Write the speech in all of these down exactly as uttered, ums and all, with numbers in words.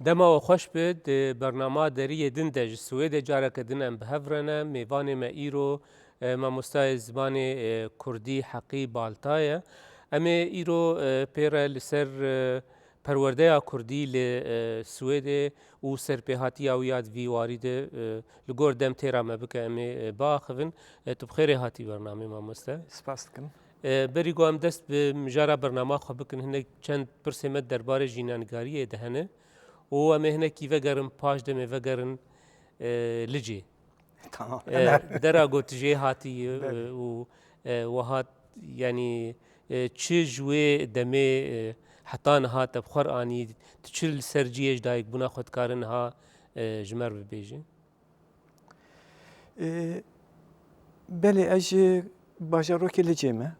Dema we xweş be, di bernama Deriyê Din de ji Swêdê careke din em bi hev re ne. Mêvanê me îro, e, mamostayê zimanê, e, kurdî Heqî Balta ye. Em ê îro, e, pê re li ser, e, perwerdeya kurdî li, e, Swêdê û serpêhatiya wî ya di vî warî de, e, li gor dem têra me bike, em ê, e, biaxivin. E, tu bi xêrê hatî bernamê, mamoste. Spas dikim. E, berî ku em dest bi mijara bernama xwe bikin, hinek çend pirsê me derbarê jînanigariyê de hene û em ê hinekî vegerin, paş demê vegerin, e, Licê. Tamam. E, dera ku tu jê hatî, e, Belê. û, e, we hat, yanî, e, çi ji wê demê, e, heta niha te bi xwe re anî, tu çi li ser cihê ji dayikbûna xwe dikarin niha, e, ji me re bibêjî? E, belê, ez ji bajarokê Licê me.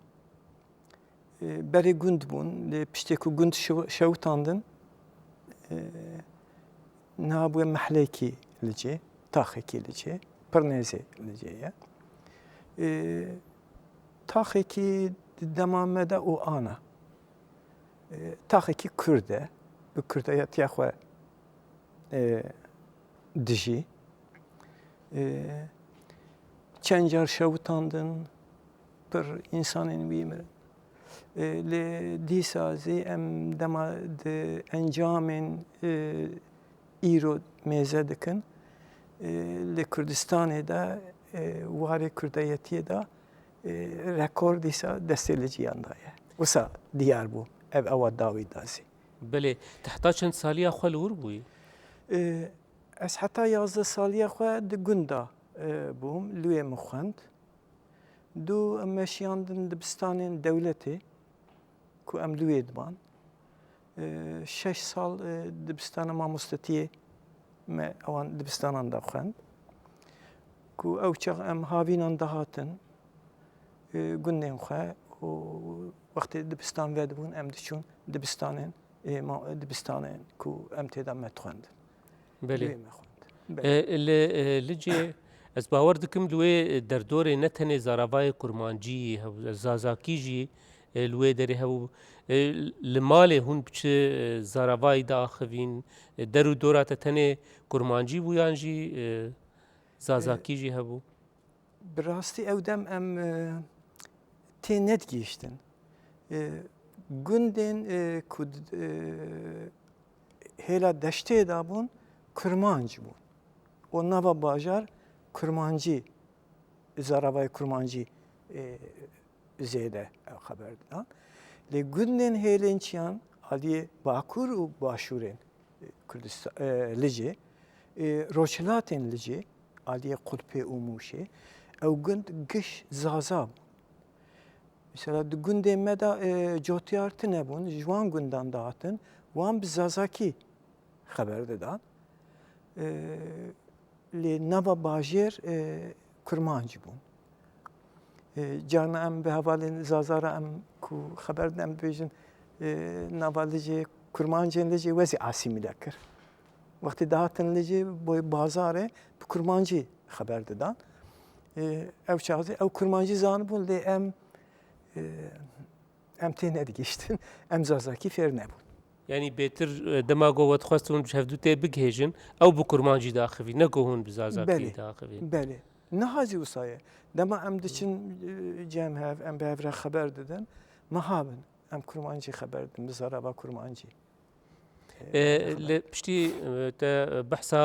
E, berê gund bûn, lê piştê ku gund şew-, şewitandin, e, niha bûye mehlekî Licê, taxekî Licê, pir nêzê Licê ye. E, taxekî di dema me de û ana. E, taxekî kurd e, bi kurdayetiya xwe, e, dijî. E, çend car şewitandin, pir însanên wî mirin. E, lê dîsa zî em dema di encamên, e, îro mêze dikin, e, li Kurdistanê de, e, warê kurdayetiyê de, e, rekor dîsa destê Liciyan daye. Wisa diyar bû, ev ewa dawî da zî. Belê, tu heta çend saliya xwe li wir bûyî? E, ez heta yazdeh saliya xwe di gund de, e, bûm, li wê min xwend. Dû em me şiyandin dibistanên dewletê, ku em li wê diban. E, şeş sal, e, dibistana mamostetiyê me ewan dibistanan de xwend. Ku ew çax em havînan dihatin, e, gundên xwe û wextê dibistan vedibûn, em diçûn dibistanên, e, ma-, dibistanên ku em tê de me dixwendin. Belê. Li wê me xwend. Belê. E, li, e, Licê, ez bawer dikim li wê derdorê ne tenê zaravayê kurmancî hebû, zazakî jî, e, li wê derê hebû. E, li malê hûn bi çi, e, zaravayî diaxivîn? E, der û dora te tenê kurmancî bû yan jî, e, zazakî jî hebû? Bi rastî ew dem em, e, tê nedigihîştin. E, gundên, e, ku d-, e, hêla deştê de bûn, kurmanc bûn. Û nava bajar kurmancî, zaravayê kurmancî, e, zêde ew xeber didan. Lê gundên hêlên çiyan aliyê bakur û başûrên, e, Kurdistan, e, Licê, e, rojhilatên Licê, aliyê Qulpê û Mûşê, ew gund giş zaza bûn. Mesela di gundê me de, e, cotyar tune bûn, ji wan gundan dihatin, wan bi zazakî xeber didan. E, lê nava bajêr, e, kurmanc bûn. E, carna em bi hevalên Zaza re em ku xeber didin, em dibêjin, e, nava Licê, kurmancên Licê we zî asîmîle kir. Wextê dihatin Licê, boy bazarê bi kurmancî xeber didan. E, ew çax zî ew kurmancî zanibûn, lê em, e, em tê nedigihîştin, em zazakî fêr nebûn. Yanî bêtir, e, dema ku we dixwest hûn ji hevdû tê bigihêjin, ew bi kurmancî diaxivî, ne ku hûn bi zazakî Belê, diaxivî. Belê. Niha zî wisa ye. Dema em diçin, e, cem hev, em bi hev re xeber didin, meha bin, em kurmancî xeber didin, bi zarava kurmancî. E, E, xeber. Li piştî, e, te behsa,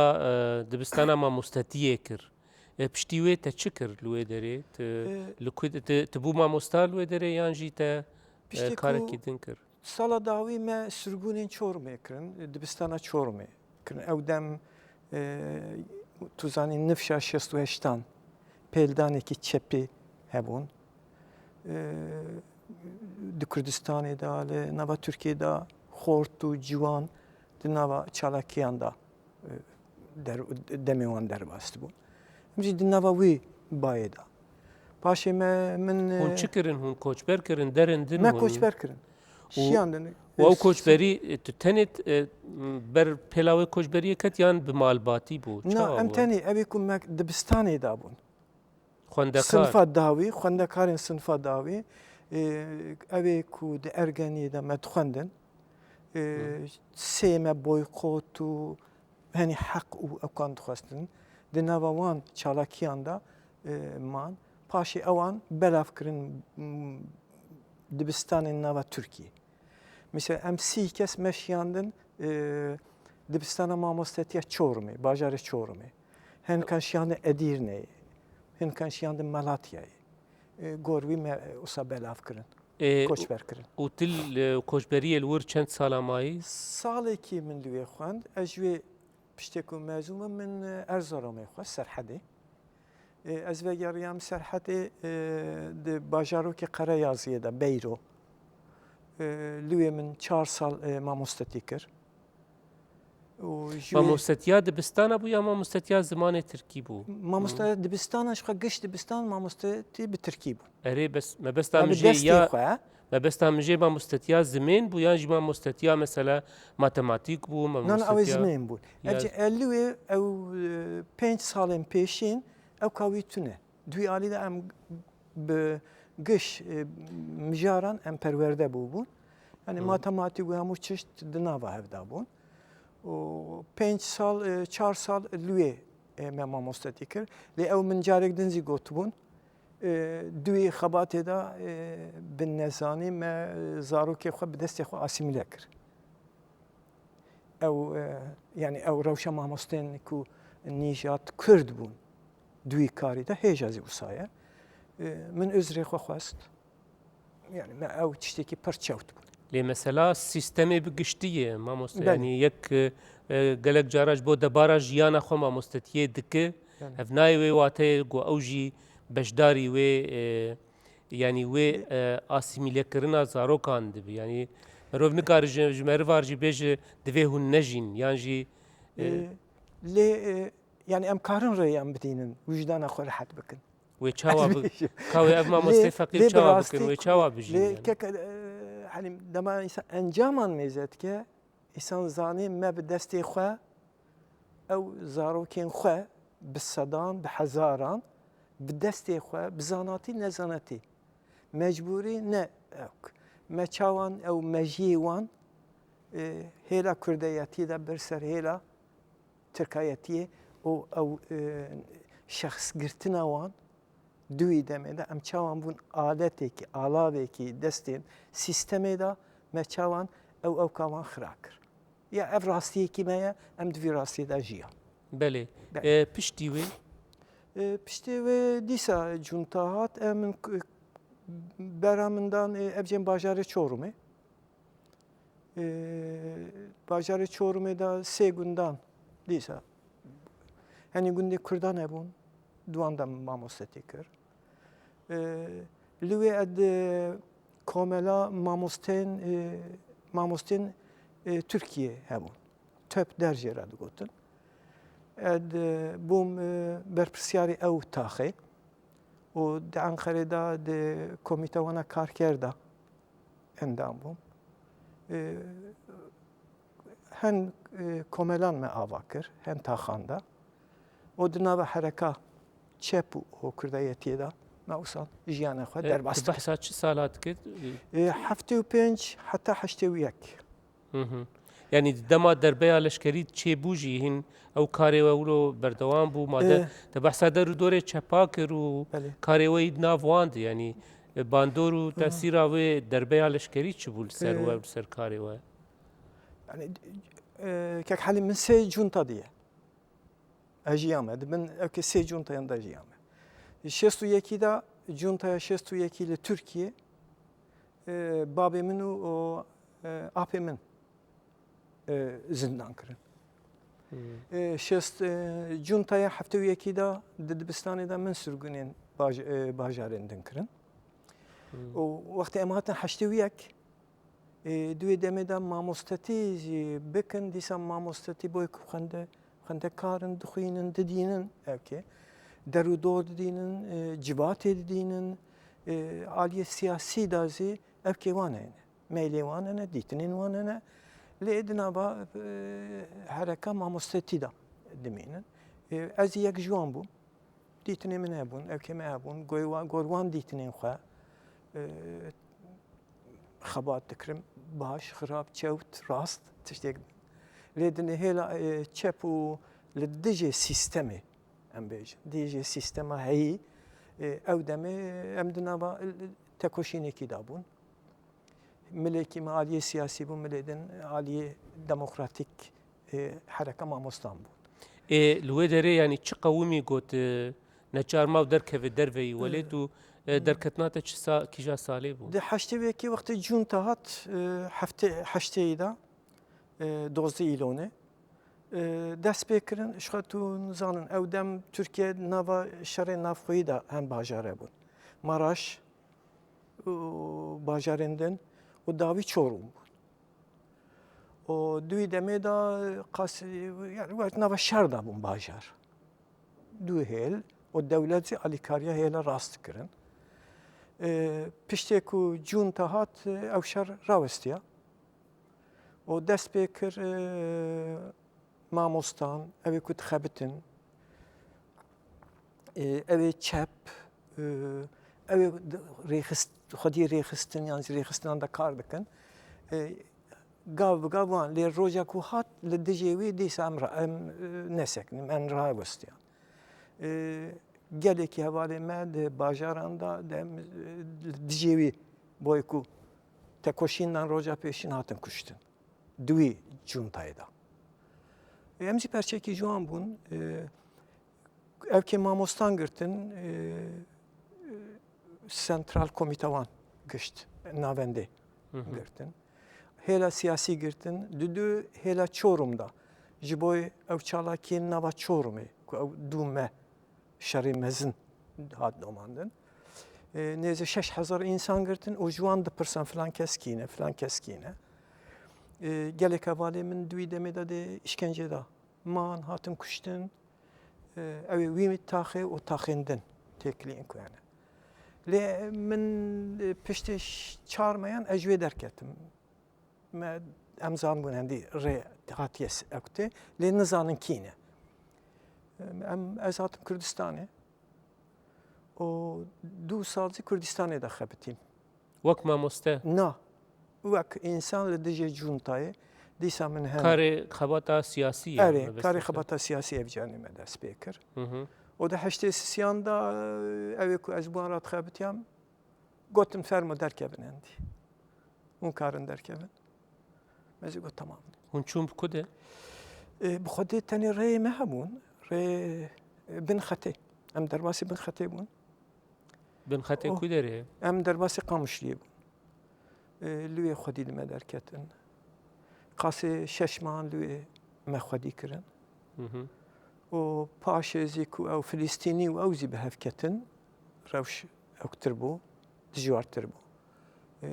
e, dibistana mamostetiyê kir. E, piştî wê te çi kir li wê derê? Tu E, li ku, tu, tu bû mamosta li wê derê yan jî te, e, Piştî ku karekî din kir? Sala dawî me sirgûnên Çorumê kirin, dibistana Çorumê kirin. Ew dem, e, tu zanî nifşa şêst û heştan pêldanekî çepî hebûn. E, di Kurdistanê de, li nava Tirkiyê de xort û ciwan di nava çalakiyan de, e, der-, demê wan derbas dibûn. Em jî di nava wî bayê de. Paşê me, min, Hûn e, çi kirin? Hûn koçber kirin, derin din Me hûn? koçber kirin. Û, Şiyandin. û ew E, koçberî, e, tu tenê, e, ber pêla wê koçberiyê ket yan bi malbatî bû? Na, Çawa em bû? tenê, ew ê ku me dibistanê de bûn. Xwendekar. Sinfa dawî, xwendekarên sinfa dawî, e, ew ê ku di Ergeniyê de me dixwendin, E, Hı. sê me boykot û henî heq û ew kan dixwestin. Di nava wan çalakiyan de, e, man. Paşê ewan belav kirin, m, dibistanên nava Tirkiyê. Mesela em sî kes me şiyandin, e, dibistana mamostetiya Çorumê, bajarê Çorumê. Hinkan şiyandin Edîrneyê, hinkan şiyandin Malatyayê. E, gor wî me, e, wisa belav kirin, E, koçber kirin. Û til, e, koçberiyê li wir çend sala mayî? Salekî min li wê xwend. Ez ji wê piştê ku mezûn bim, min, e, Erzeromê xwest, Serhedê. E, ez vegeriyam Serhedê, e, di bajarokê Qereyaziyê de, Beyro. E, li wê min çar sal, e, mamostetî kir. Û ji wê Mamostetiya dibistana bû ya mamostetiya zimanê tirkî bû? Mamoste Hı. dibistana, ji xwe giş dibistan mamostetî bi tirkî bû. Erê, bes, mebesta Ya min bi jê destê ya, xwe. mebesta min jê mamostetiya zimên bû, yan jî mamostetiya mesela matematîk bû, Nan, ew ê mamostetiya zimên bûn. ya Ev jî, e, li wê ew, e, pênc salên pêşîn ew ka wî tune. Di wî alî de em bi giş, e, mijaran em perwerde bûbûn. Yani Hı. matematîk û hemû çişt di nava hev de bûn. Û pênc sal, e, çar sal li wê, e, me mamostetî kir. Lê ew min carek din zî gotibûn, e, di wî xebatê de, e, bi nezanî me, e, zarokê xwe bi destê xwe asîmîle kir. Ew, e, yani ew rewşa mamostên ku nîjat Kurd bûn, di wî karî de hêja zî wisa ye. E, min uzrê xwe xwest. Yani me ew tiştekî pir çewt bûn. Lê mesela sîstemê bi giştî ye, mamoste. Belê. Yani yek, e, e, gelek cara ji bo debara jiyana xwe mamostetiyê dike. Belê. Ev nayê wê wateyê ku ew jî beşdarî wê, e, yani wê, e, asîmîlekirina zarokan dibe. Yani merov nikare ji, ji merivar jî bêje divê hûn nejîn, yan jî, e, E, lê, e, yani em karin rêyan bidînin, wijdana xwe rehet bikin. Wê çawa Ez bi-, bêjim. ka wê ev mamostê Lê, feqîr lê bi çawa rastî bikin, wê ku-, çawa bijîn lê yani? kek, e, hani dema însan encaman mêze dike, însan zanî me bi destê xwe ew zarokên xwe bi sedan, bi hezaran, bi destê xwe, bi zanatî, nezanatî, mecbûrî ne ewk. Me çawan ew mejiyê wan, e, hêla kurdeyetî de bir ser hêla tirkayetiyê û ew, e, şexsgirtina wan di wî demê de em çawan bûn aletekî, alavekî destên sîstemê de me çawan ew ewka wan xira kir. Ya ev rastiyekî me ye, em di vî rastiyê de jiyan. Belê. Belê. E, piştî wê? E, piştî wê dîsa cunta hat, e, min k-, bera min dan, e, ev cem bajarê Çorumê. E, bajarê Çorumê de sê gundan dîsa. Henî gundê Kurdan hebûn, di wan de mamostetî kir. E, li wê ed, e, komela mamostên, e, mamostên, e, Tirkiyê hebûn. Töp der jê re digotin. Ed, e, bûm, e, berpirsiyarê ew taxê. Û di Enqerê de di komîta wana karker de endam bûm. E, hen, e, komelan me ava kir, hen taxan de. Û di nava hereka çep û kurdayetiyê de me wisa jiyana xwe E, derbas tu kir. behsa çi sala dikit? E, heftê û pênc heta heştê û yek. Hı hı. Yani di dema derbeya leşkerî çêbû jî hîn ew karê we wilo berdewam bû. Ma de E. te behsa der û dorê çepa kir û Belê. karê we yî di nav wan de, yani, e, bandor û Hı hı. tesîra wê derbeya leşkerî çi bû li ser E. we û li ser karê we? Yani, e, kek Helîm, min sê cunta diye. Ez jiyame, di bin ewkê sê cuntayan de jiyame. Şêst û yekî de, cuntaya şêst û yekî li Tirkiyê, e, babê min û, û, e, apê min, e, zindan kirin. Hmm. E, şêst, e, cuntaya heftê û yekî de di dibistanê de min sirgûnên baj-, e, bajarên din kirin. Hmm. Û wextê em hatin heştê û yek, Ê, di wê demê de mamostetî jî bikin, dîsa mamostetî boy ku xwende-, xwendekar in, dixwînin, didînin, ewkê. Der û dor didînin, e, civatê didînin, e, aliyê siyasî de zî ewkê wan hene. Meylê wan hene, dîtinên wan hene. Lê di nava, e, hereka mamostetî de dimînin. E, ez yek ji wan bûm. Dîtinê min hebûn, ewkê me hebûn, goy wa-, gor wan dîtinên xwe, e, xebat dikirin, baş, xirab, çewt, rast, tiştek. Lê dinê hêla, e, çep û li dijê sîstemê, em bêjin, dijê sîstema heyî, e, ew demê em di nava, e, tekoşînekî de bûn. Milekî me aliyê siyasî bû, milê din aliyê demokratîk, e, hereka mamostan bû. Ê, li wê derê, yanî çi qewimî got, e, neçar ma û derkeve derveyî welêt û, e, derketina te çi sa-, kîja salê bû? Di heştê û yekê wextê cûnta hat, e, heftê, heştê yî de, e, dozdeh Îlonê, e, dest pê kirin. Ji xwe tu nizanin, ew dem Tirkiye nava şerê navxweyî de hem bajare bûn. Maraş û bajarên din û dawî Çorum bûn. Û di wî demê de qas, yani, wek nava şer de bûn bajar. Du hêl û dewlet jî alîkariya hêla rast dikirin. E, piştê ku cûnta hat, e, ew şer rawestiya. Û dest pê kir, e, mamostan, ew ê ku dixebitin, e, ew ê çep, e, ew ê rêxist-, xwedî rêxistin yan jî rêxistinan de kar dikin. E, gav bi gav wan, lê roja ku hat li dijê wî dîsa em ra-, em, e, nesekinîn, em rawestiyan. E, gelekî hevalên me di bajaran de, de em, e, li dijê wî boy ku tekoşîn dan roja pêşîn hatin kuştin. Di wî cuntayê de. E, em jî perçekî ji wan bûn. E, ev kê mamostan girtin, e, Sentral Komîte wan gişt, navendê Hı hı. girtin. Hêla siyasî girtin, di du hêla Çorum da. Ji bo ew çalakiyên nava Çorumê, ku ew dû me şerê mezin hat domandin. E, nêzî şeş hezar însan girtin û ji wan dipirsan filan kes kî ne, filan kes kî ne. E, gelek hevalê min di wî demê de dê îşkencê da. Man, hatin kuştin, e, ew ê wî taxê û taxên din têkiliyên ku hene. Lê min, e, piştê ş-, çar meyan ez ji wê derketim. Me, em zanibûn hendî rê hatiye s-, ew tê, lê nizanin kî ne. Em, ez hatim Kurdistanê û du sal jî Kurdistanê de xebitîm. Wek mamoste? Na. Wek însan li dijî cuntayê, dîsa min hem Karê xebata siyasî ye, Erê, mebesta karê te? xebata siyasî ev canê me dest pê kir. Hı hı. Û di heştê sisiyan de, ew ê ku ez bi wan re dixebitiyam, gotin, "Fermo derkevin endî. Hûn karin derkevin." Me jî got, "Tamam." Hûn çûn bi ku de? E, bi xwedê tenê rêyê me hebûn. Rê, e, bin xetê. Em derbasî bin xetê bûn. Bin xetê Oh. ku derê? Em derbasî Qamişliyê bûn. E, li wê xwedî li me derketin. Qasê şeş mehan li wê me xwedî kirin. Hı hı. Û paşê zî ku ew Filistînî û ew zî bi hev ketin, rewş ewktir bû, dijwartir bû. E,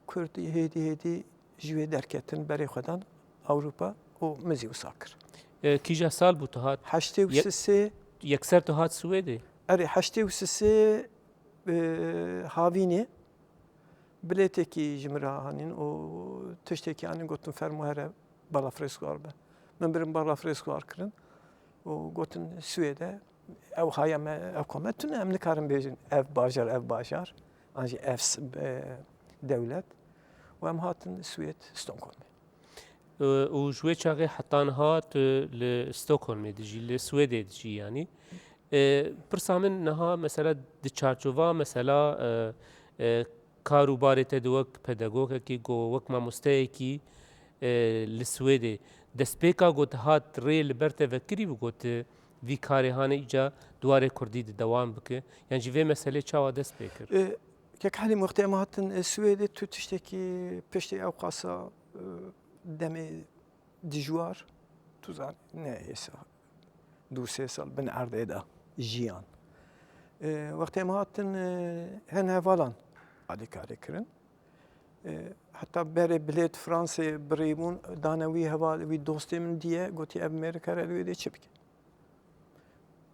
Kurd hêdî hêdî ji wê derketin, berê xwe dan Ewropa û min zî wisa kir. E, kîja sal bû tu hat? Heştê û sê. Ye-, yekser tu hat Swêdê? Erê, heştê û sê, e, havînê bilêtekî ji min re anîn û tiştekî anîn, gotin, "Fermo here balafirê siwar be." Min birin balafirê siwar kirin û gotin, "Swêde, ew haya me, ew ka me tune, em nikarin bêjin ev bajar, ev bajar, an jî ev s-, e, dewlet." Û em hatin Swêd, Stockholmê. E, û ji wê çaxê heta niha tu li Stockholmê dijî, li Swêdê dijî yanî. E, pirsa min niha mesela di çarçova mesela, e, e, kar û barê te de wek pedagogekî, go wek mamosteyekî, e, li Swêdê destpêka got hat rê li ber te vekirî bû, got, e, vî karê hane îca di warê kurdî de dewam bike? Yan jî vê meselê çawa dest pê kir? E, Kek Helîm, wextê em hatin, e, Swêdê, tu tiştekî piştî ew qasa, e, demê dijwar, tu zanî, ne êsa, du sê sal bin erdê de jiyan. E, wextê em hatin, e, hin hevalan alîkarî kirin. E, heta berê bilêt Fransê birîbûn, dane wî heval, wî dostê min diye, gotî, "Ev mêrik here li wê dê çi bike?"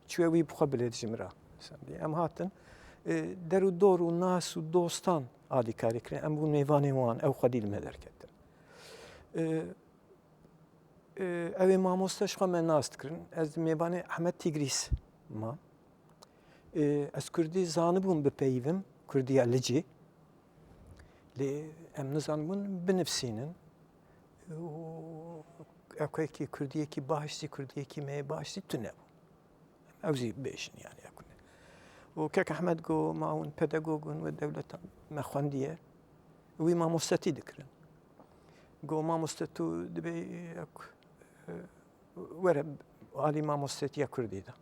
Çiye wî bi xwe bilêt ji min re. Em hatin, e, der û dor û nas û dostan alîkarî kirin. Em bûn mêvanê wan, ew xwedî li me derketin. E, e, ew ê mamoste ji xwe me nas dikirin. Ez di mêvanê Ehmed Tîgrîs mam. E, ez kurdî zanibûm bipeyivim, kurdiya Licê. Lê em nizanibûn binivîsînin û ew kekî kurdiyekî baş zî, kurdiyekî me yê baş zî tune bû. Ew zî bêjin, yani, ew ne. Û kek Ehmed got, ma hûn pedagog in, we dewleta me xwendiye. Wî mamostetî dikirin. Got, mamoste, tu dibê, e, were alî mamostetiya kurdî de.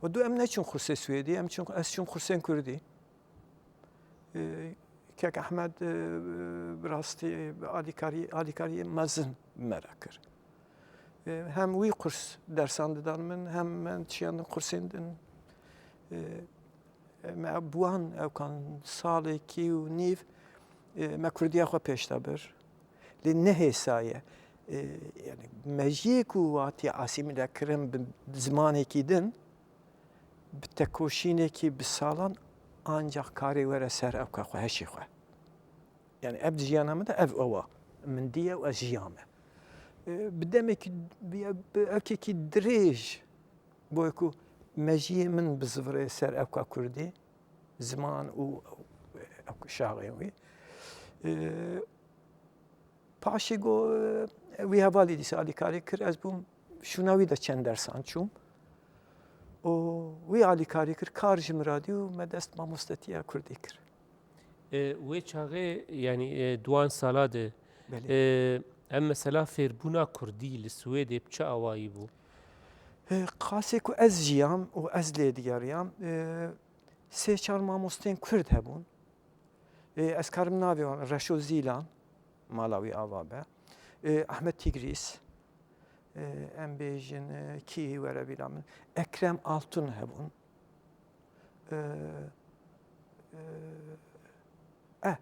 Û du em neçûn xursê Swêdî, em çûn, ez çûm xursên kurdî. E, kek Ehmed, e, bi rastî alîkarî, alîkarî mezin me re kir. E, hem wî kurs dersan didan min, hem min çiyandin xursên din. E, me bi wan ewkan salekî û nîv, e, me kurdiya xwe pêş de bir. Lê nehêsaye. E, yani mejiyê ku hatiye asîmîle kirin bi zimanekî din, bi tekoşînekî bi salan ancax karê were ser ewka xwe, heşê xwe. Yani ev di jiyana min de ev ew a. Min diye û ez jiyame. E, bi demekî, bi, bi ewkekî dirêj, boye ku mejiyê min bizivirê ser ewka kurdî, ziman û ew şaxên wî. E, Paşê got, wî hevalî dîsa alîkarî kir, ez bûm şûna wî de çend dersan çûm. Û wî alîkarî kir, kar ji min re dî û me dest mamostetiya kurdî kir. E, wê çaxê, yanî, e, di wan sala de, Belê. e, em mesela fêrbûna kurdî li Swêdê bi çi awayî bû? E, qasê ku ez jiyam û ez lê digeriyam, e, sê çar mamosteyên kurd hebûn. Ê, ez karim navê wan, Reşo Zîlan, mala wî ava be. Ê, Ahmet Tigris, ê, em bêjin, ê, kî were bîra min? Ekrem Altun hebûn. Ê, ê, eh,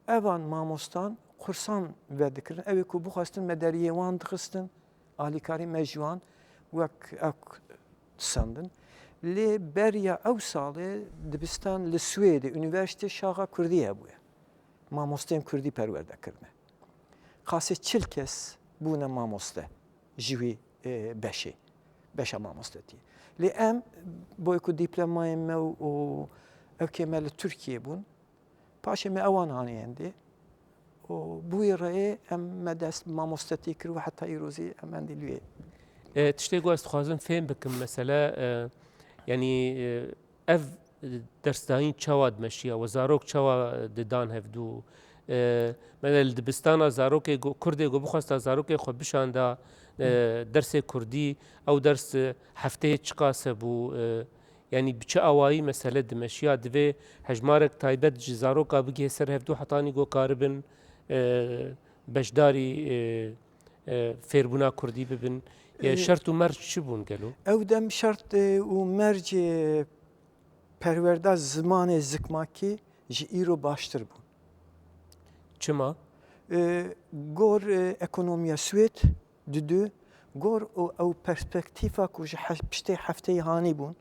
evan mamostan kursan vedikirin. Ew ê ku bixwestin me deriyê wan dixistin. Alîkarî me ji wan wek ewk disandin. Lê beriya ew salê dibistan li Swêdê, unîversîtê şaxa kurdî hebûye. Mamosteyên kurdî perwerde kirine. Qasê çil kes bûne mamoste ji wî, e, beşê, beşa mamostetiyê. Lê em, boy ku dîplomayên me û, û ewkê me li Tirkiyê bûn, Paşê me ewan anî endê û bi wî reyê em me dest bi mamostetî kir û heta îrozî em endî li wê. E, tiştê ku ez dixwazim fêm bikim, mesele, e, yanî, e, ev dersdayîn çawa dimeşiya we, zarok çawa didan hevdû? E, mesela li dibistana zarokê ku, kurdê ku bixwesta zarokê xwe bişanda, e, dersê kurdî, ew ders, e, hefteyê çiqas hebû, e, Yanî bi çi awayî mesele dimeşiya? Divê hejmarek taybet ji zaroka bigihê ser hevdû hetanî ku karibin, e, beşdarî, e, e, fêrbûna kurdî bibin. E, E, şert û merc çi bûn gelo? Ew dem şert, e, û merc, e, perwerda zimanê zikmakî ji îro baştir bûn. Çima? E, gor, e, ekonomiya Swêd, Didu, gor û ew perspektîfa ku ji he-, piştê hefteyê hanî bûn,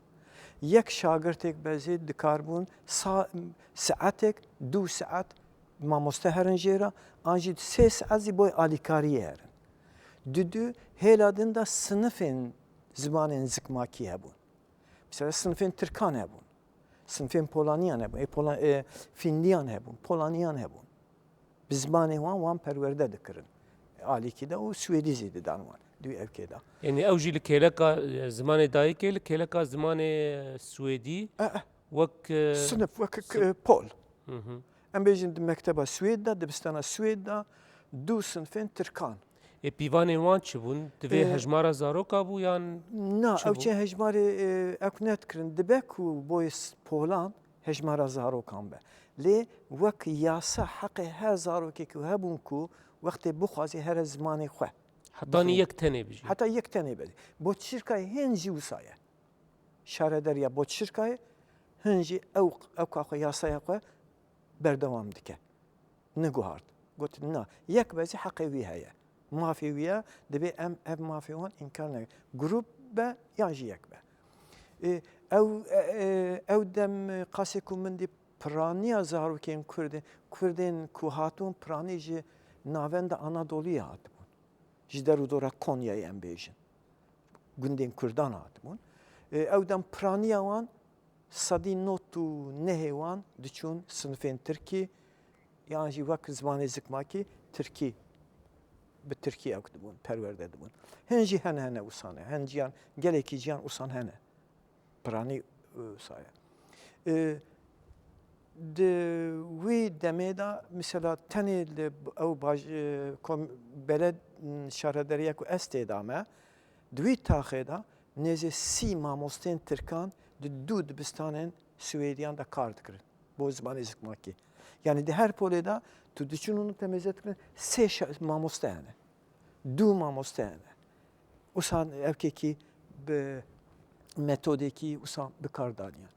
yek şagirtek bezê dikarbûn sa-, saetek, du saet mamoste herin jê re, an jî sê saet zî boy alîkariyê herin. Didu hêla din de sinifên zimanên zikmakî hebûn. Mesela sinifên tirkan hebûn, sinifên polaniyan hebûn, ê, Pola-, ê, fîndiyan hebûn, polaniyan hebûn. Bi zimanê wan, wan perwerde dikirin. Alîkî de û swêdî zî didan wan di wî ewkê de. Yanî ew jî li kêleka, e, zimanê dayikê, li kêleka zimanê, e, swêdî E, e. wek, e, Sinif, wek, si- e, pol. Hı hı. Em bêjin di mekteba Swêd de, dibistana Swêd de, du sinfên tirkan. Ê pîvanên wan çi bûn? Divê E, hejmara zaroka bû yan Na, çi ew bû? çi hejmarê, e, ew nedikirin. Dibe ku boyê s-, polan hejmara zarokan be. Lê wek yasa heqê her zarokekî hebûn ku wextê bixwazî here zimanê xwe. Hetanî bixwîne. yek tenê bijî. Heta yek tenê be. Boçîrkayê hên jî wisa ye. Şarederiya Boçîrkayê hên jî ew, ew ka xwe yasaya xwe berdewam dike. Neguhart. Gotin, na, yek be zî heqê wî heye. Mafê wî ye, divê em ev mafê wan înkar nekin. Grûp be yan jî yek be. Ê, ew, e, e, ew dem, e, qasê ku min dî piraniya zarokên Kurdên, Kurdên ku hatibûn piranî ji navenda Anadoliyê hatibûn. Ji der û dora Konyayê em bêjin. Gundên Kurdan hatibûn. E, ew dem piraniya wan sedî nod û nehê wan diçûn sinifên Tirkî, Yan jî wek zimanê zikmakî tirkî, bi tirkî ew dibûn, perwerde dibûn. Hin jî hene hene wisa ne. Hin jiyan, gelekî jiyan wisan hene. Piranî, e, wisa ye. E, di wî demê de, mesela tenê li ew baj-, e, kom-, beled, m, şarederiya ku ez tê de me, di wî taxê de nêzê sî mamosteyên tirkan di du dibistanên Swêdiyan de kar dikirin. Bo zimanê zikmakî. Yanî di her polê de tu diçûn û te mêze dikirin sê şa-, mamoste hene. Du mamoste hene. Wisa evkekî bi metodekî wisa bi kar daniyan.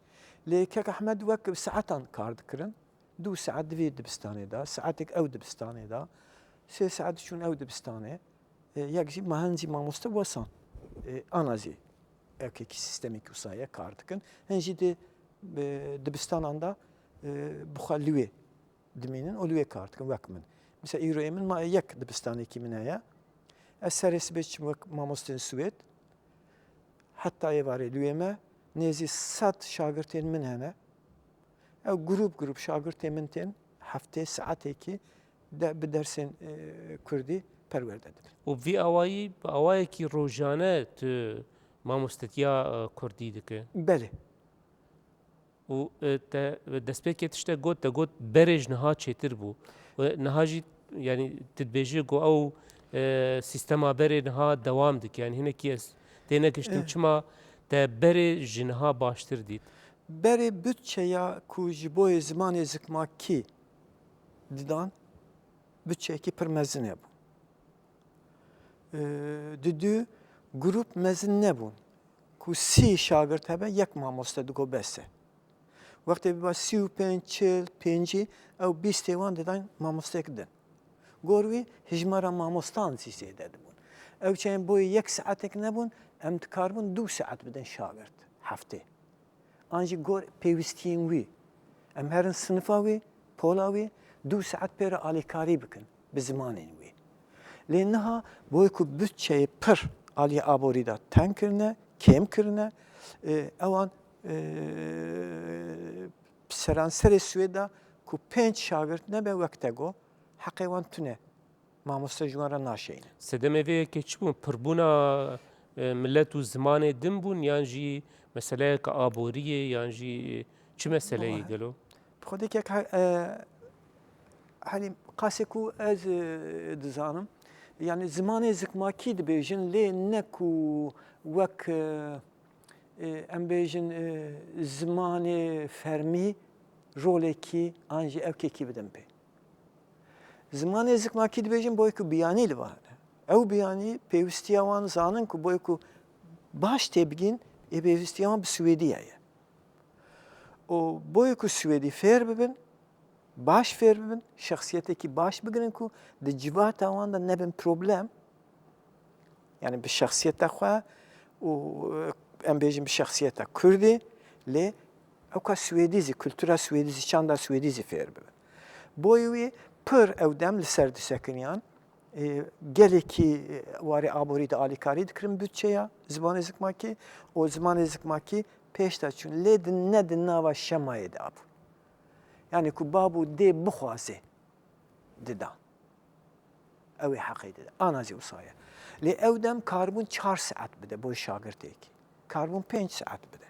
Lê Kek Ehmed wek bi saetan kar dikirin. Du saet di vê dibistanê de, saetek ew dibistanê de, sê saet diçûn ew dibistanê. E, yek jî me hin jî mamoste wesan. E, ana jî evkekî sîstemekî wisa ye kar dikin. Hin jî di, e, dibistanan de, e, bi xwe li wê dimînin û li wê kar dikin wek min. Mesela îroyê min ma yek dibistanekî min heye. Ez serê sibê çim wek mamostên Swêd. Heta êvarê li wê me nêzî sed şagirtên min hene. Ew grûp grûp şagirtên min tên heftê saetekî de bi dersên, e, kurdî perwerde dibin. Û vî awayî, bi awayekî rojane tu mamostetiya, e, kurdî dike? Belê. Û, e, te destpêkê tiştek got, te got berê ji niha çêtir bû. Û niha jî, yanî, tu dibêjî ku ew, e, sîstema berê niha dewam dike. Yanî hinekî ez tê negihiştim, Eh. çima te berê ji niha baştir dît? Berê budçeya ku ji bo yê zimanê zikmakî didan, budçeyekî pir mezin hebû. Ee, di du grûp mezin nebûn. Ku sî şagirt hebe, yek mamoste digo bes e. Wextê biba sî û pênc, çil, pêncî, ew bîstê wan didan mamosteyek din. Gor wî hijmara mamostan zî zêde dibûn. Ew çayên boyê yek saetek nebûn, em dikaribûn du saet bidin şagirt heftê. An jî gor pêwîstiyên wî. Em herin sinifa wî, pola wî, du saet pê re alîkarî bikin bi zimanên wî. Lê niha boyê ku budçeyê pir aliyê aborî de teng kirine, kêm kirine, e, ewan, e, seranserê Swêd de ku pênc şagirt nebe wek te got, heqê wan tune. Mamoste ji wan re naşeyîne. Sedemê vê yekê çi bûn? Pirbûna, e, milet û zimanê din bûn, yan jî meseleyeke aboriyê, yan jî çi meseleyê Wah. gelo? Xwedê kek he-, e, herî qasê ku ez, e, dizanim, yanî zimanê zikmakî dibêjin, lê ne ku wek, e, e, em bêjin, e, zimanê fermî rolekî an jî evkekî bidin pê. Zimanê zikmakî dibêjin boyê ku biyanî li va hene. Ew biyanî pêwîstiya wan zanin ku boyê ku baş têbigîn, ê pêwîstiya wan bi Swêdî heye. Û boyê ku Swêdî fêr bibin, baş fêr bibin, şexsiyetekî baş bigirin ku di civata wan de nebin problem. Yanî bi şexsiyeta xwe û, e, em bêjin bi şexsiyeta Kurdî, lê ewka Swêdî zî, kultura Swêdî zî, çanda Swêdî zî fêr bibin. Boyê wî pir ew dem li ser disekiniyan, e, gelekî, e, warê aborî de alîkarî dikirin budçeya zimanê zikmakî û zimanê zikmakî pêş de çûn. Lê di, ne di nava şemayê de bû. Yanî ku bab û dê bixwaze dida. Ew ê heqê dide. Ana zî wisa ye. Lê ew dem karibûn çar saet bide bo şagirtêkî. Karibûn pênc saet bide.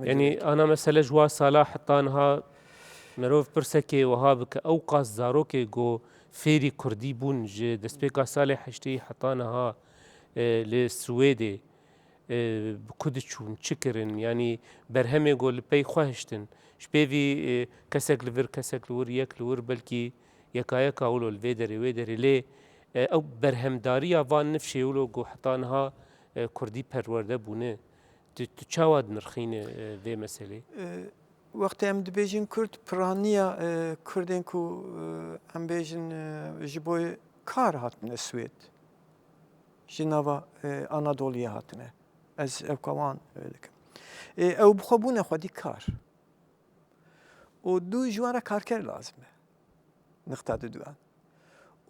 Yanî ana mesele ji wan sala heta niha mirov pirsekê wiha bike, ew qas zarokê ku fêrî kurdî bûn ji destpêka salê heştê heta niha, e, li Swêdê, e, bi ku diçûn, çi kirin? Yanî berhemê ku li pey xwe hiştin. Ji pêvî, e, kesek li vir, kesek li wir, yek li wir, belkî yeka yeka wilo li vê derê, wê derê. Lê, e, ew berhemdariya van nifşê wilo ku heta niha, e, kurdî perwerde bûne. Tu, tu çawa dinirxîne, e, vê meselê? E, wextê em dibêjin Kurd, piraniya, e, Kurdên ku, e, em bêjin, e, ji bo kar hatine Swêd. Ji nava, e, Anadoliyê hatine. Ez ewka wan, e, dikim. E, ew bi xwe bûne xwedî kar. Û du ji wan re karker lazim e. Nixta diduyan.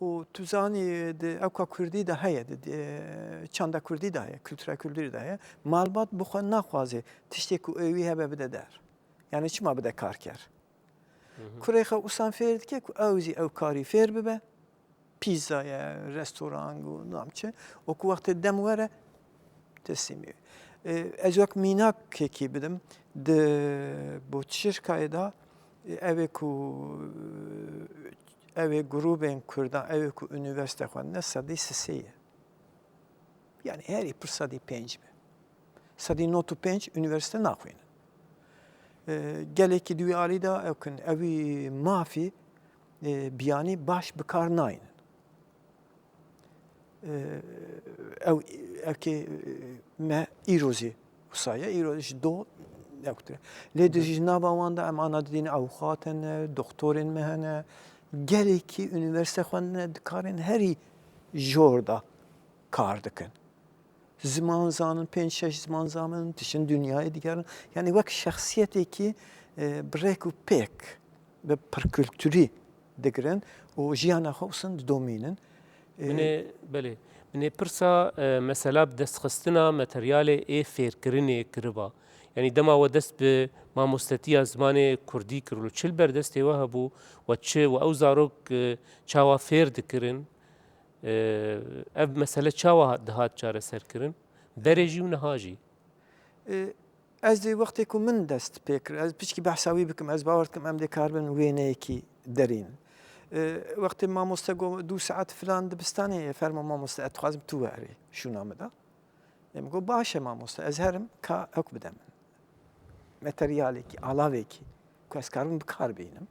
Û tu zanî di ewka kurdî de heye, di, di çanda kurdî de heye, kultura kurdî de heye. Malbat bi xwe naxwaze tiştê ku ê wî hebe bide der. Yanî çima bide karker? Kurê xwe usan fêr dike ku ew zî ew karî fêr bibe. Pîzza ye, restoran û nam çi. Û ku wextê dem were, teslîmî. E, ez wek mînakekî bidim, di Boçirkayê de, e, ew ê ku, ew ê grûbên Kurdan, ew ê ku unîversîte xwendine, sedî sisê ye. Yani herî pir sedî pênc be. Sedî nod û pênc unîversîte naxwînin. E, gelekî di wî alî de ew kin, ewî mafî, e, biyanî baş bi kar naynin. E, ew, ew kê, e, me îro zî wisa ye, îro ji do ew kutir. Lê di ji nava wan de em ana didîn, ewxat hene, doktorên me hene, gelekî unîversîte xwendine, dikarên herî jor de kar dikin. Ziman zanin, pênc şeş ziman zanin, diçin dinyayê digerin. Yani wek şexsiyetekî, e, bi rêk û pêk, bi pirkulturî digirin û jiyana xwe usin didomînin. E, Min ê, belê. Min ê pirsa, e, mesela bi destxistina materyalê ê fêrkirinê kiriba. Yani dema we dest bi mamostetiya zimanê kurdî kir û çi li ber destê we hebû, we çi, we ew zarok, e, çawa fêr dikirin? Ev mesele çawa dihat çareserkirin? Berê jî û niha jî? E, ez ê wextê ku min dest pê kir, ez piçkî behsa wî bikim, ez bawer dikim em dê karibin wêneyekî derînin. E, wextê mamoste got, "Du saet filan dibistanê ye, fermo mamoste, ez dixwazim tu werî şûna min de." Ê min got, "Baş e mamoste, ez herim ka ew bide min." Materyalekî, alavekî ku ez karibim bi kar bînim.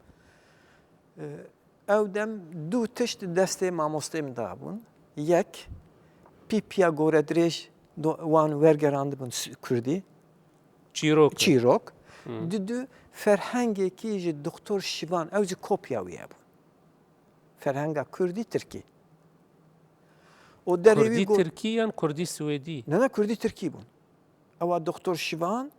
Ew dem du tişt destê mamostê min dabûn. Yek, pîpiya goredirêj do-, wan wergerandibûn s-, kurdî. Çîrok. Çîrok. Hmm. Didu, ferhengekî ji Doktor Şivan, ew jî kopya wî hebûn. Ferhenga kurdî tirkî. O derê wî Kurdî go- tirkî yan kurdî swêdî? Ne, ne, kurdî tirkî bûn. Ewa Doktor Şivan,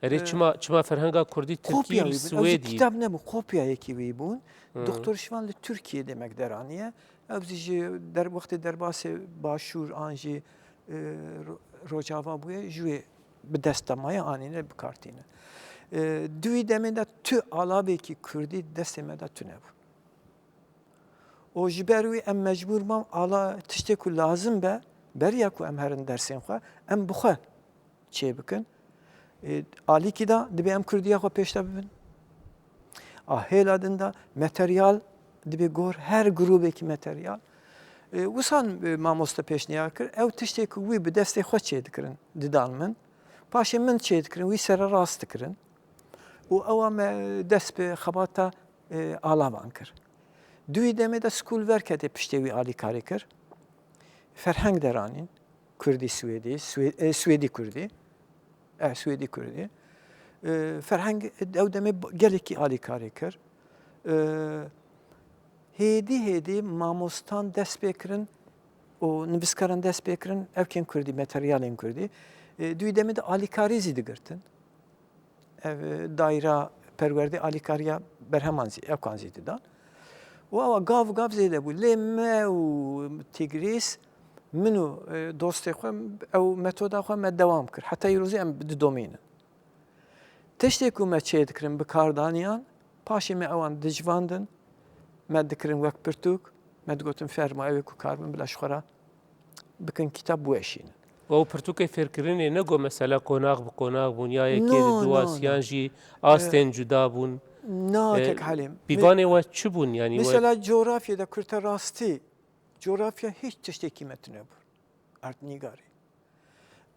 Erê, e, çima, çima ferhenga kurdî tirkî kopya li wî bûn. Ew jî swêdî? Kitab nebû, kopyayekî wî bûn. Hmm. Doktor Şivan li Tirkiyê demek deraniye. Ew zî ji der-, wextê derbasê Başûr an jî, e, Ro-, Rojava bûye, ji wê bi dest de maye anîne, bikartîne. E, di wî demê de tu alavekî kurdî destê me de tune bû. Û ji ber wî em mecbûr bûn ala tiştê ku lazim be, beriya ku em herin dersên xwe, em bi xwe çêbikin. Ê, alîkî de dibê em kurdiya xwe pêş de bibin. A hêla din de materyal dibê gor her grûbekî materyal. Ê, wisan, e, mamoste pêşniyar kir, ew tiştê ku wî bi destê xwe çêdikirin, didan min. Paşê min çêdikirin, wî sererast dikirin. Û ewa me dest bi xebata, e, alavan kir. Di wî demê de Skolverket ê piştê wî alîkarî kir. Ferheng deranîn, kurdî swêdî, swê-, e, swêdî kurdî. E, swêdî kurdî. E, ferheng ew demê b-, gelekî alîkarî kir. E, hêdî hêdî mamostan dest pê kirin û nivîskaran dest pê kirin, evkên kurdî, materyalên kurdî. E, di wî demê de alîkarî zî digirtin. Ev, e, daîra perwerdê alîkariya berheman zî, ewkan zî didan. Û ewa gav gav zêde bû. Lê me û Tîgrîs, min û, e, dostê xwe, ew metoda xwe me dewam kir. Heta îrozî em didomînin. Tiştê ku me çêdikirin, bi kar daniyan, paşê me ewan dicivandin, me dikirin wek pirtûk, me digotin, "Fermo, ew ê ku kar bin, bila ji xwe re bikin kitap, biweşînin." Ew pirtûkê fêrkirinê ne ku mesela qonax bi qonax bûn, ya yekê No, diduwas, no, no. yan jî astên cuda bûn. Na, E, kek Helîm. Pîvanê we çi bûn? Yanî we Mesela coğrafyada kurte rastî, coğrafya hiç tiştekî me tune bûn. Artnîgarî.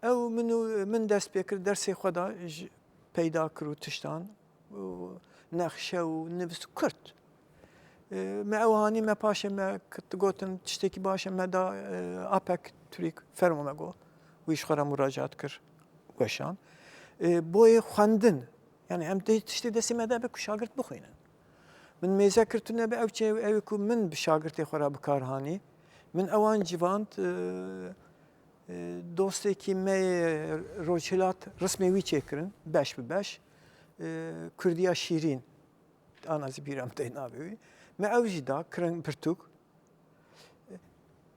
Ew min û, min dest pê kir, dersê xwe da ji peyda kir û tiştan û nexşe û nivîs kurt. E, me ew hanî me paşê me kit-, gotin tiştekî baş e, me da, e, Apek Turîk, fermo me got. Wî ji xwe re muracaat kir, weşan. E, boyê xwendin, yani em tê tiştê destê me de be ku şagirt bixwînin. Min mêze kir tune be ew çê, ew ê ku min bi şagirtê xwe re bi kar hanî. Min ewan civand, e, e, dostekî me yê Rojhilat rismê wî çêkirin, beş bi beş. E, Kurdiya şîrîn, ana zî bîra min tê navê wî. Me ew jî da, kirin pirtûk.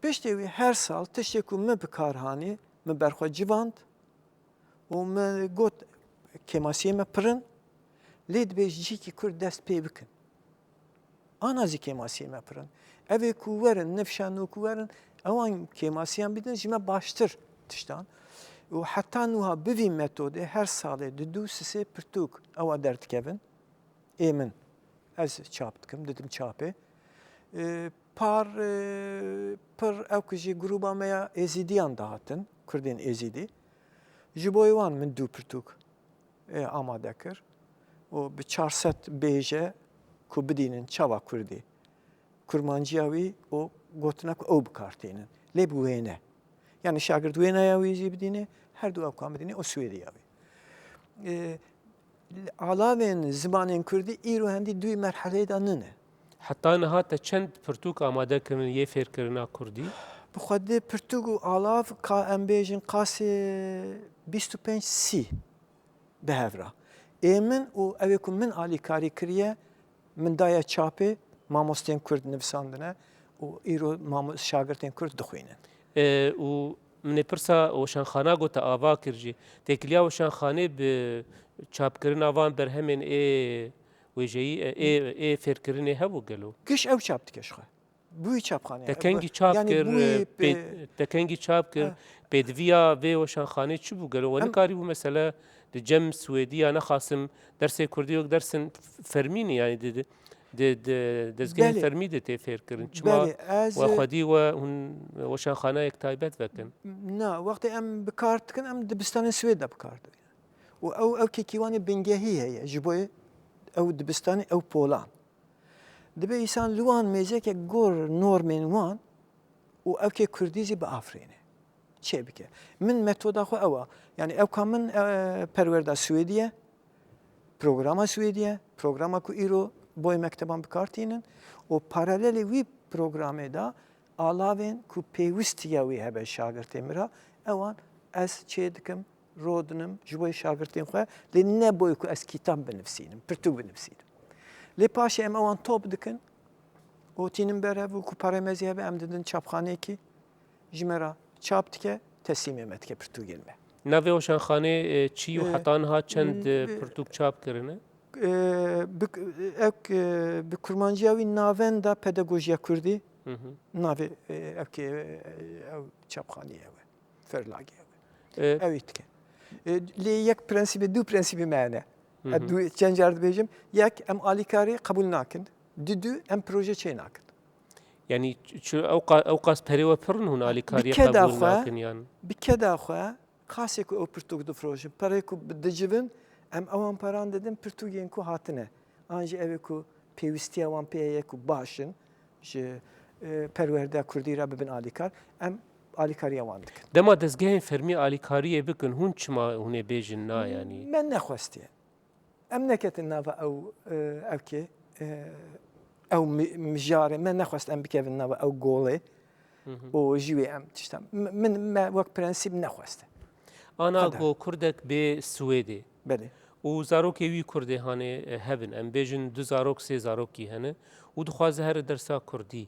Piştê wî her sal tiştê ku min bi kar hanî, min berxwe civand û min got, kêmasiyê me pirin, lê dibê ji cihekî kur dest pê bikin. Ana zî kêmasiyê me pir in. Ev ê ku werin, nifşa nû ku werin, ewan kêmasiyan bidin ji me baştir tiştan. Û heta nûha bi vî metodê her salê di du sisê pirtûk ewa derdikevin. Ê min. Ez çap dikim, didim çapê. E, par, e, pir ew ku ji grûba me ya Êzîdiyan dihatin, Kurdên Êzîdî. Ji bo wan min du pirtûk, e, amade kir. Û bi çar sed bêje ku bidînin çawa Kurdî. Kurmanciya wî û gotina ku ew bi kar tînin. Lê bi wêne. Yani şagirt wêneya wî jî bidîne, her du ew kan bidîne û Swêdiya wî. E, alavên zimanên Kurdî îro hendî duyî merheleyê de nine. Heta niha te çend pirtûk amade kirin yê fêrkirina Kurdî? Bi xwedê pirtûk û alav ka em bêjin qasê bîst û pênc sî bi hev re. Ê min û ew ê ku min alîkarî kiriye, min daye çapê, mamostên Kurd nivisandine û îro mamo-, şagirtên Kurd dixwînin. E, û min ê pirsa weşanxana got te ava kir jî. Têkiliya weşanxanê bi çapkirina van berhemên ê wêjeyî, e, ê, ê fêrkirinê hebû gelo? Giş ew çap dike ji xwe. Bûyî çapxanê. Te kengî çap kir, e, pê-, te kengî çap kir, pêdiviya vê weşanxanê çi bû? Gelo we nikarîbû mesela di cem Swêdî ya nexasim dersê Kurdî wek dersin f-, fermî ne, yani di, di, di, di dezgehên Belê. Fermî de tê fêrkirin. Çima Belê, ez, we xwedî we hûn weşanxanayek taybet vekin? Na, wextê em bi kar dikin, em dibistanên Swêd de bi kar dibînin. Û ew, ew kêkîwanê bingehî heye, ji bo ew dibistanê, ew polan. Dibe îsan li wan mêzeke gor normên wan û ew kê kurdî zî biafirîne. Çê bike. Min metoda xwe ew a. Yani ew ka min, e, perwerda Swêdî ye, programa Swêdî ye, programa ku îro boy mekteban bi kar tînin û paralelê wî programê de alavên ku pêwîstiya wî hebe şagirtê min re, ewan ez çê dikim, rodinim ji bo şagirtên xwe, lê ne boy ku ez kîtab binivîsînim, pirtûk binivîsînim. Lê paşê em ewan top dikin û tînin ber hev û ku parê me zî hebe em didin çapxaneyekî ji me re çap dike, teslîmê me dike pirtûkên me. Navê weşanxanê, e, çi û E, heta niha çend, e, e, pirtûk çap kirine? E, bi, ew, e, bi kurmanciya wî Navenda Pedagojiya Kurdî Hı hı. navê, e, ew kê, e, ew çapxaneyê ew e. Ferlagê ew e. E, Ew ê dike. E, lê yek prensîbê, du prensîbê me hene. Hı hı. Ez du, çend car dibêjim, yek, em alîkarî qebûl nakin. Di du, em proje çê nakin. Yani ç-, ç-, ew qa-, ew qas perê we pir in hûn Bi alîkariya keda qebûl xwe, nakin yan? Bi keda xwe, qasê ku ew pirtûk difrojin, perê ku bi-, dicivin, em ewan peran didin pirtûkên ku hatine. An jî ew ê ku pêwîstiya wan pê heye ku baş in, ji, e, perwerdeya kurdî re bibin alîkar, em alîkariya wan dikin. Dema dezgehên fermî alîkariyê bikin, hûn çima hûn ê bêjin na, yanî? Me nexwestiye. Em neketin nava ew, e, ew kê, e, ew mi-, mijarê. Me nexwest em bikevin nava ew golê Hı hı. û ji wê em tiştan. M-, min, me wek prensîp nexwest. Ana Qeder. Go kurdek bê Swêdê. Belê. Û zarokê wî kurdê hanê, e, hebin. Em bêjin du zarok, sê zarokî hene. Û dixwaze here dersa kurdî.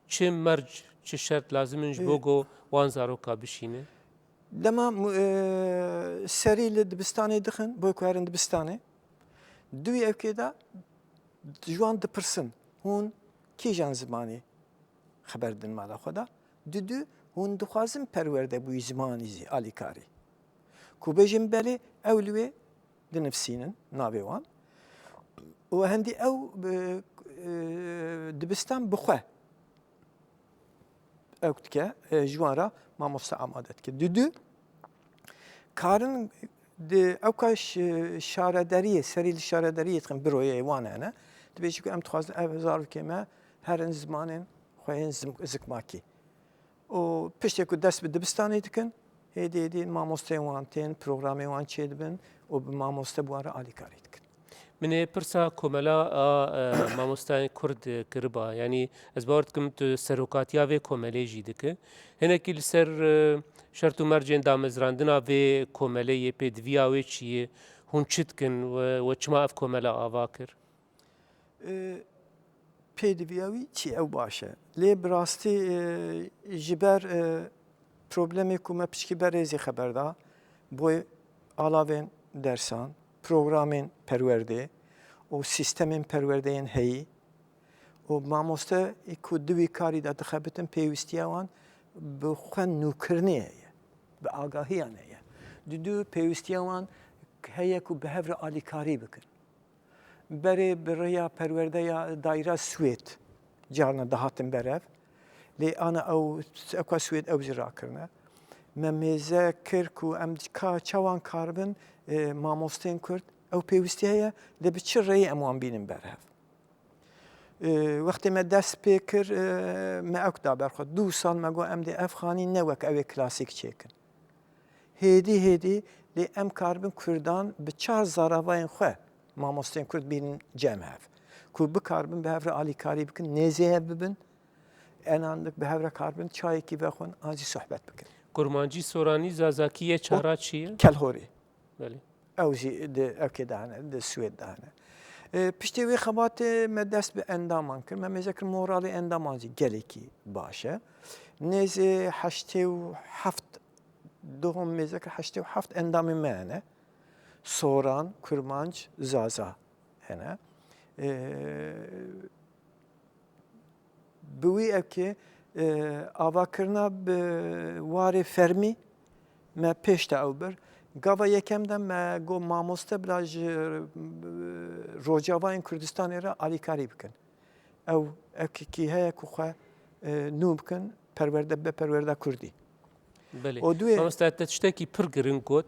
Çi merc, çi şert lazim in ji bo Ê. go wan zaroka bişîne? Dema mu-, e, serî li dibistanê dixin, bo ku herin dibistanê. Duyî ev kê de ji wan dipirsin, hûn kîjan zimanî xeber din mala xwe de? Didu, hûn dixwazin perwerdebûyî zimanî zî alîkarî? Ku bêjin belê, ew li wê dinivsînin navê wan. Û hendî ew, e, e, dibistan bi xwe ew dike, e, ji wan re mamoste amade dike. Didu, karin di ew ka şi-, şaredariyê, serî li şaredariyê dikin, büroyê wan hene. Dibêjin ku em dixwazin ev zarokê me herin zimanên xwe yên zim-, zikmakî. Û piştê ku dest bi dibistanê dikin, hêdî hêdî mamosteyên wan tên, programên wan çêdibin û bi mamoste bi wan re alîkarî dikin. Min ê pirsa komela a, e, mamosteyên Kurd, e, kiriba. Yanî ez bawer dikim tu serokatiya vê komelê jî dike. Hinekî li ser, e, şert û mercên damezrandina vê komelê yê pêdiviya wê çi ye, hûn çi dikin we, we çima ev komela ava kir? E, pêdiviya wî çi ew baş e. Lê bi rastî, e, ji ber, e, problemê ku me piçkî berê zî xeber da, boy alavên dersan, programên perwerdê û sîstemên perwerdeyên heyî û mamoste ku di wî karî de dixebitin, pêwîstiya wan bi xwe nûkirinê heye, bi agahiyan heye. Didu pêwîstiya wan heye ku bi hev re alîkarî bikin. Berê bi rêya perwerdeya dayra Swêd carna dihatin berev. Lê ana ew, ewka Swêd ew jî rakirine. Me mêze kir ku em ka çawan karibin, e, mamosteyên Kurd, ew pêwîstî heye, lê bi çi rêyê em wan bînin berhev. E, wextê me dest pê kir, e, me ewk da ber xwe. Du sal me got em dê ev xanî ne wek ew ê klasîk çêkin. Hêdî hêdî lê em karibin Kurdan bi çar zaravayên xwe mamosteyên Kurd bînin cem hev. Ku bikaribin bi hev re alîkarî bikin, nêzê hev bibin, enan bi hev re karibin çayekî vexwin, an jî sohbet bikin. Kurmancî, Soranî, Zazakî yê çara çi ye? Kelhorî. Belê. Ew jî di ewkê de hene, di Swêd de hene. E, piştî wê xebatê me dest bi endaman kir. Me mêze kir moralê endaman jî gelekî baş e. Nêzê heştê û heft, duhom mêze kir heştê û heft endamên me hene. Soran, Kurmanc, Zaza hene. E, Bi wî ewkê, e, avakirina bi warê fermî me pêş de ew bir. Gava yekem de me got mamoste bila ji, e, rojavayên Kurdistanê re alîkarî bikin. Ew ewkekî heye ku xwe, e, nû bikin, perwerde be perwerda Kurdî. Belê. O duê Mamoste, te tiştekî pir giring got.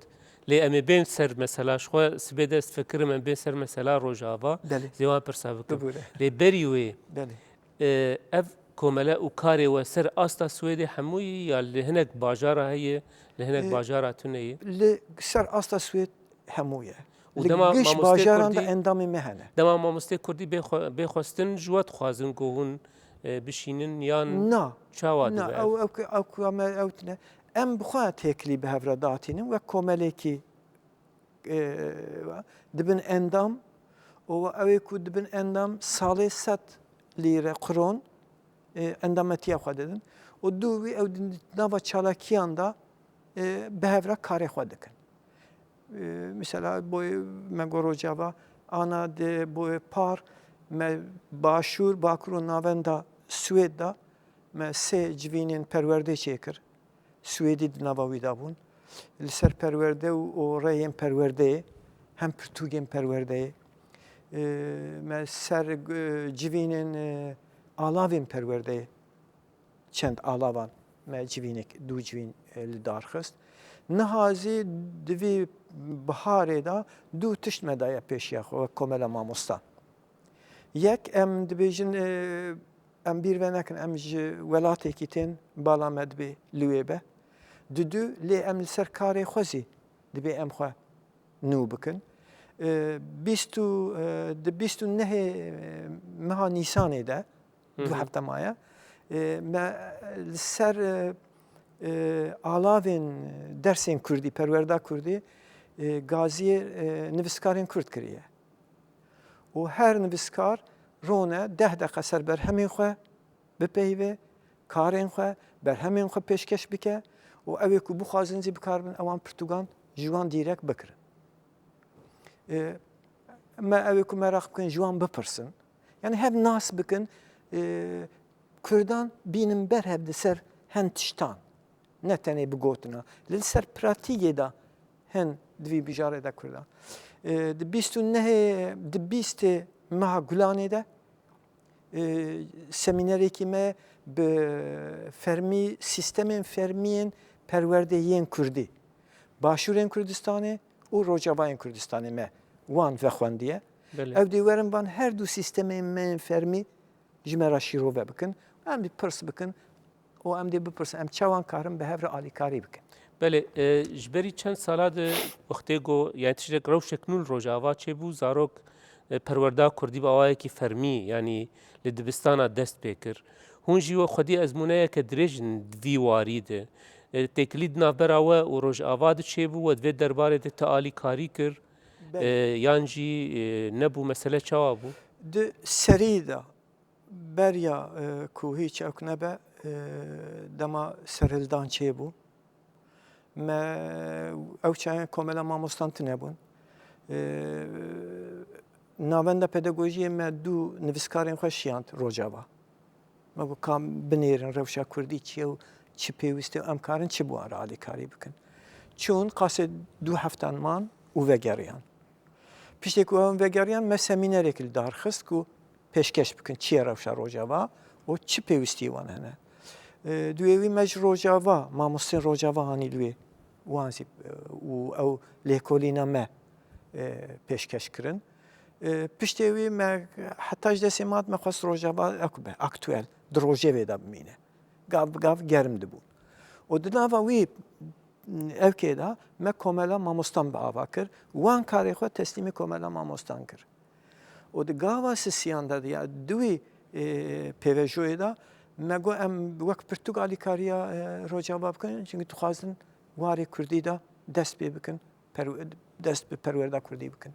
Lê em ê bên ser mesela, ji xwe sibê dest fikirim em bên ser mesela Rojava. Belê. Zê wan pirsa bikim. Bibûre. Lê berî wê, Belê. e, ev komele û karê we ser asta Swêdê hemûyî ya li hinek bajara heye, li hinek E, bajara tune ye? Li ser asta Swêd hemû ye. Û Li dema giş mamostê bajaran de Kurdî, endamê me hene. Dema mamostê Kurdî bê xwe-, bê xwestin ji we dixwazin ku hûn, e, bişînin yan Na. çawa Na, dibe ev? ew, ew, ew, ew, ew tine. Em bi xwe têkilî bi hev re datînin wek komelekî, e, dibin endam û ew ê ku dibin endam salê sed lîre, kron, e, endametiya xwe didin. Û dû wî ew di nava çalakiyan de, e, bi hev re karê xwe dikin. E, mesela boyê me got Rojava, ana di boyê par me başûr, bakur û navenda Swêd de me sê civînên perwerdê çêkir. Swêdî di nava wî de bûn. Li ser perwerde û, û rêyên perwerdeyê, hem pirtûkên perwerdeyê, e, me ser, e, civînên, e, alavên perwerdeyê, çend alavan me civînek, du civîn, e, li dar xist. Niha zî di vî biharê de du tişt me daye pêşiya xwe wek komela mamostan. Yek, em dibêjin, e, em bîr ve nekin, em ji welatekî tên, bala me dibê li wê be. Didu, lê em li ser karê xwe zî dibê em xwe nû bikin. E, bîst û, e, di bîst û nehê, e, meha Nîsanê de, Hı du hı. hefte maye, e, me li ser, e, e, alavên dersên Kurdî, perwerda Kurdî, e, gaziyê, e, nivîskarên Kurd kiriye. Û her nivîskar rone deh deqe ser berhemên xwe bipeyve, karên xwe, berhemên xwe pêşkeş bike û ew ê ku bixwazin jî bikaribin ewan pirtûkan ji wan dîrek bikirin. E, me ew ê ku meraq bikin ji wan bipirsin. Yani hev nas bikin, e, Kurdan bînin berhev di ser hin tiştan. Ne tenê bi gotina. Li ser pratîkê de hin di vî bijarê de Kurdan. E, di bîst û nehê, di bîstê meha Gulanê de, e, semînerekî me bi fermî, sîstemên fermiyên perwerdeyê yên Kurdî, Başûrên Kurdistanê û Rojavayên Kurdistanê me wan vexwendiye. Belê. Ew dê werin van her du sîstemên me yên fermî ji me re şîrove bikin. Em dê pirs bikin û em dê bipirsin, em çawan karin bi hev re alîkarî bikin? Belê, e, ji berî çend sala di wextê ku, yani tiştek rewşek nû li Rojava çêbû, zarok, e, perwerda Kurdî bi awayekî fermî, yani li dibistana dest pê kir. Hûn jî we xwedî ezmûneyeke dirêj in di vî warî de. E, têkilî di navbera we û Rojava de çêbû, we di vê derbarê de ti alîkarî kir, Belê. e, yan jî, e, nebû, mesele çawa bû? Di serî de beriya, e, ku hîç ewk nebe, e, dema serhildan çêbû. Me ew çayan komela mamostan tune bûn. E, Navenda Pedagojiyê me du nivîskarên xwe şiyand Rojava. Me got, ka binêrin rewşa kurdî çi ye û çi pêwîst e û em karin çi bi wan re alîkarî bikin. Çûn, qasê du heftan man û vegeriyan. Piştê ku em vegeriyan, me semînerek li dar xist ku pêşkeş bikin çi ye rewşa Rojava û çi pêwîstiyê wan hene. E, duwê wî me ji Rojava, mamostên Rojava anî li wê, wan zî, e, û ew lêkolîna me, e, pêşkeş kirin. E, piştê wî me heta ji destê me hat, me xwest Rojava ew be aktuel, di rojevê de bimîne. Gav bi gav germ dibûn. Û di nava wî evkê de me komela mamostan bi ava kir. Wan karê xwe teslîmê komela mamostan kir. Û di gava sisiyan de, ya di wî, e, pêvejoyê de me got, em wek pirtûk alîkariya, e, Rojava bikin, çimkî dixwazin warê kurdî de dest pê bikin, perw-, dest bi perwerda kurdî bikin.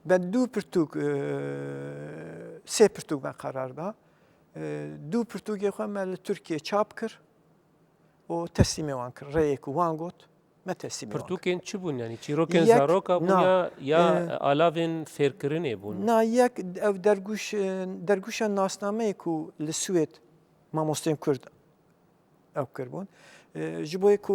Me du pirtûk, e, sê pirtûk me qerar da. E, du pirtûkê xwe me li Tirkiyê çap kir û teslîmê wan kir. Rêyê ku wan got, me teslîmê wan kir. Pirtûkên çi bûn? Yanî çîrokên Yek, zaroka bûn na, ya, ya e, alavên fêrkirinê bûn? Na, yek ev dergûş, e, dergûşa nasnameyê ku li Swêd mamosteyên Kurd ew kiribûn. E, ji bo ku,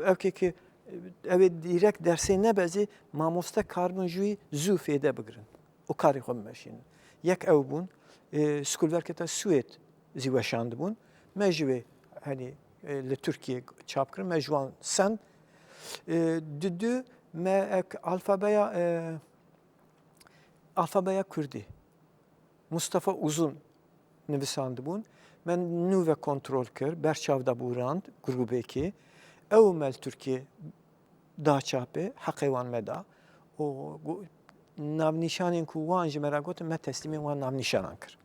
e, ew kê ki, e, ew ê dîrek dersê nebe zî, mamoste karibûn ji wî zû fêde bigirin û karê xwe bimeşînin. Yek ew bûn. E, skulverketa Swêd zî weşandibûn. Me ji wê, henî, e, li Tirkiyê çap kirin, me ji wan send. E, didu me ek alfabeya, e, alfabeya Kurdî. Mustafa Uzun nivîsandibûn. Me nû ve kontrol kir, berçav de bûrand grûbekî. Ew me li Tirkiyê da çapê, heqê wan me da. Û gu-, navnîşanên ku wan ji me re gotin, me teslîmê wan navnîşanan kir.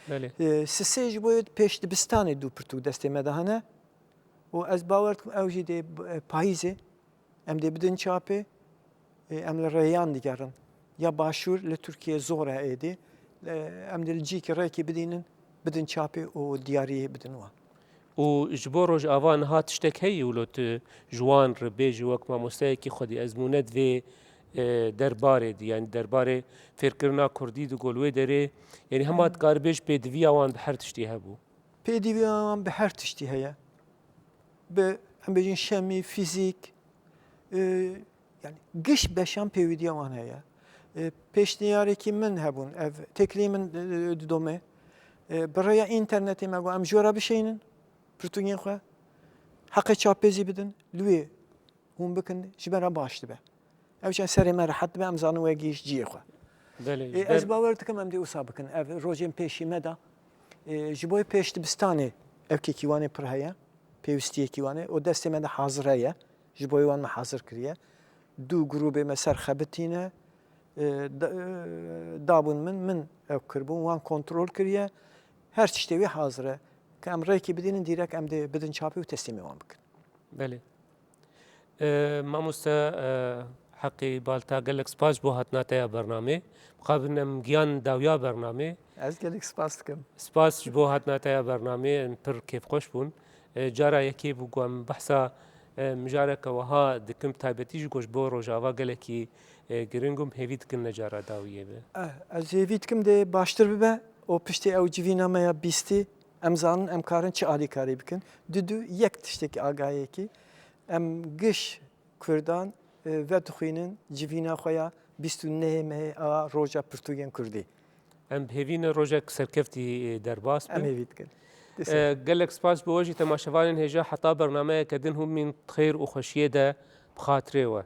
Belê. E, sisê ji bo pêş dibistanê du pirtûk destê me de hene. Û ez bawer dikim ew jî dê, e, payîzê, em dê bidin çapê, e, em li rêyan digerin. Ya başûr li Tirkiyê zor e êdî. E, em dê li cîkî rêkî bidînin, bidin çapê û diyariyê bidin wan. Û ji bo Rojava niha tiştek heye wilo tu ji wan re bêjî wek mamosteyekî xwedî ezmûne di vê, e, derbarê de, yanî derbarê fêrkirina kurdî de got li wê derê, yanî hema dikarî bêj pêdiviya wan bi her tiştî hebû? Pêdiviya wan bi her tiştî heye. Bi, em bêjin, şemî, fîzîk, e, yanî giş beşan pêwîdiya wan heye. E, pêşniyarekî min hebûn, ev têkilî min, e, didome. E, bi rêya înternetê me got, em ji we re bişeynin, pirtûkên xwe, heqê çapê zî bidin, li wê hûn bikin, ji me re baş dibe. Ew çend serê me rehet dibe, em zanin we gihîşt cihê xwe. Belê, Ê, ji ez ber- bawer dikim em dê wisa bikin. Ev rojên pêşî me de, ê, ji bo pêş dibistanê ev kêkî wan ê pir heye, pêwîstiyekî wan ê. Û destê me de hazir heye. Ji bo wan me hazir kiriye. Du grûbê me ser xebitîne. Ê, da-, ê, dabûn min, min ew kiribûn, wan kontrol kiriye. Her tiştê wî hazir e. Ke em rêkî bidînin, dîrek em dê bidin çapê û teslîmê wan bikin. Belê. E, mamoste, e, Heqî Balta, gelek spas ji bo hatina te ya bernamê. Mixabin em giyan dawiya bernamê. Ez gelek spas dikim. Spas ji bo hatina te ya bernamê, em pir kêfxweş bûn. E, cara yekê bû ku em behsa, e, mijareke wiha dikim, taybetî jî ku ji bo Rojava gelekî, e, giring û em hêvî dikin ne cara dawiyê be. Eh, ez hêvî dikim dê baştir bibe û piştî ew civîna me ya bîstî, em zanin em karin çi alîkarî bikin. Didu yek tiştekî agahiyekî, em giş Kurdan, e, vedixwînin civîna xwe ya bîst û nehê mehê a roja pirtûkên Kurdî. Em bi hêvî ne rojek serkeftî, e, derbas Em bin. hêvî dikin. E, gelek spas bo we jî temaşevanên hêja, heta bernameyeke din hûn bimîn di xêr û xweşiyê de bi xatirê we.